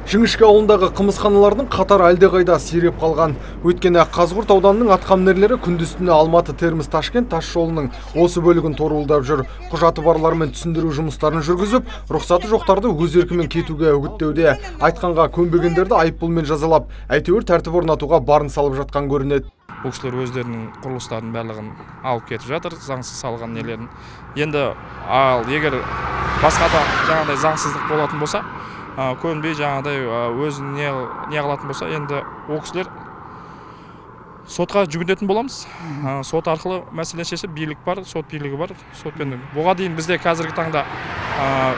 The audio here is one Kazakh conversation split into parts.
Жіңішке ауылындағы қымызханалардың қатары әлдеқайда сиреп қалған. Өйткені Қазығұрт ауданының атқамінерлері күндіз-түні Алматы, Терміз, Ташкент тас жолының осы бөлігін торуылдап жүр. Құжаты барлармен түсіндіру жұмыстарын жүргізіп, рұқсаты жоқтарды өз еркімен кетуге үгіттеуде. Айтқанға көнбегендерді айыппұлмен жазалап, әйтеуір тәртіп орнатуға барын салып жатқан көрінеді. Бұл кісілер өздерінің құрылыстарын барлығын алып кетіп жатыр, заңсыз салған нелерін. Енді ал егер басқа да жаңағыдай заңсыздық болатын болса, көнбей жаңағыдай өзін не қылатын болса, енді ол кісілер сотқа жүгінетін боламыз. Сот арқылы мәселе шешіп, билік бар, сот билігі бар. Сотпен бұға дейін бізде қазіргі таңда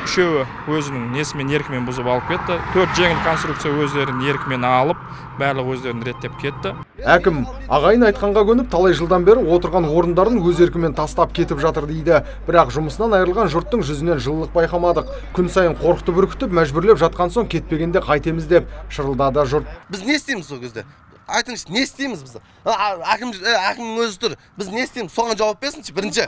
үшеуі өзінің несімен еркімен бұзып алып кетті. 4 жеңіл конструкция өздерінің еркімен алып, барлығы өздерін реттеп кетті. Әкім ағайын айтқанға көніп, талай жылдан бері отырған орындарын өз еркімен тастап кетіп жатыр дейді. Бірақ жұмысынан айырылған жұрттың жүзінен жылылық байқамадық. Күн сайын қорқытып үркітіп, мәжбүрлеп жатқан соң кетпегенде қайтеміз деп шырылдады жұрт. Біз не істейміз сол кезде? Айтыңызшы, не істейміз біз? Әкімнің өзі тұр. Біз не істейміз? Соған жауап берсінші бірінші.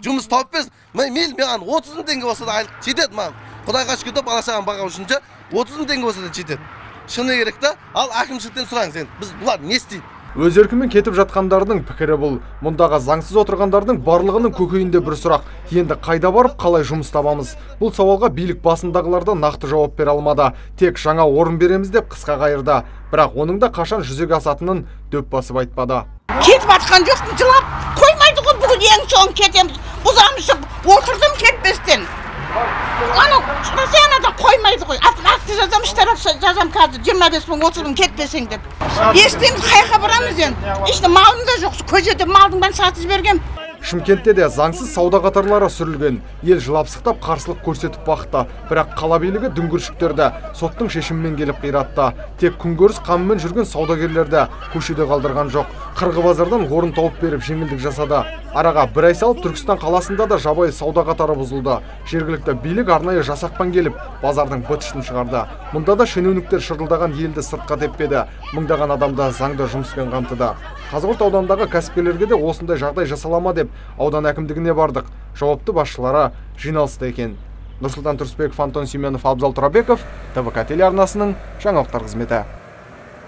Жұмыс тауып берсін. Мейлі маған 30 мың теңге болса да айлық жетеді маған. Құдайға шүкір, бала шағам бағу үшін 30 мың теңге болса да жетеді. Шыны керек та, ал әкімшіліктен сұраңыз енді. Біз бұлар не істейді? Өз еркімен кетіп жатқандардың пікірі бұл. Мұндағы заңсыз отырғандардың барлығының көкейінде бір сұрақ. Енді қайда барып, қалай жұмыс табамыз? Бұл сауалға билік басындағылар да нақты жауап бере алмады. Тек жаңа орын береміз деп қысқа қайырды. Бірақ оның да қашан жүзеге асатынын дөп басып айтпады. Кетіп атқан жоқпын, жылап қоймайды ғой, бүгін ең соң кетеміз. Бұзамыз деп отырдым кетпестен. Анау Россияда қоймайды ғой. Акты жазам, штраф жазам қазір 25 мың, 30 мың кетпесең деп. Естиміз, қайқа барамыз енді. Іште малым да жоқ, көшеде малдың бәрін сатып жібергем. Шымкентте де заңсыз сауда қатарлары сүрілген. Ел жылап сықтап қарсылық көрсетіп бақты. Бірақ қала билігі дүңгіршіктерді соттың шешімімен келіп қиратты. Тек күнкөріс қамымен жүрген саудагерлерді көшеде қалдырған жоқ. Қырғы базардан орын тауып беріп жеңілдік жасады. Араға бір ай салып Түркістан қаласында да жабайы сауда қатары бұзылды. Жергілікті билік арнайы жасақпен келіп базардың быт-шытын шығарды. Мұнда да шенеуніктер шырылдаған елді сыртқа теппеді. Мыңдаған адамды заңды жұмыспен қамтыды. Қазығұрт ауданындағы кәсіпкерлерге де осындай жағдай жасала ма деп аудан әкімдігіне бардық. Жауапты басшылары жиналыста екен. Нұрсұлтан Тұрысбеков, Антон Семенов, Абзал Тұрабеков, ТВК телеарнасының жаңалықтар қызметі.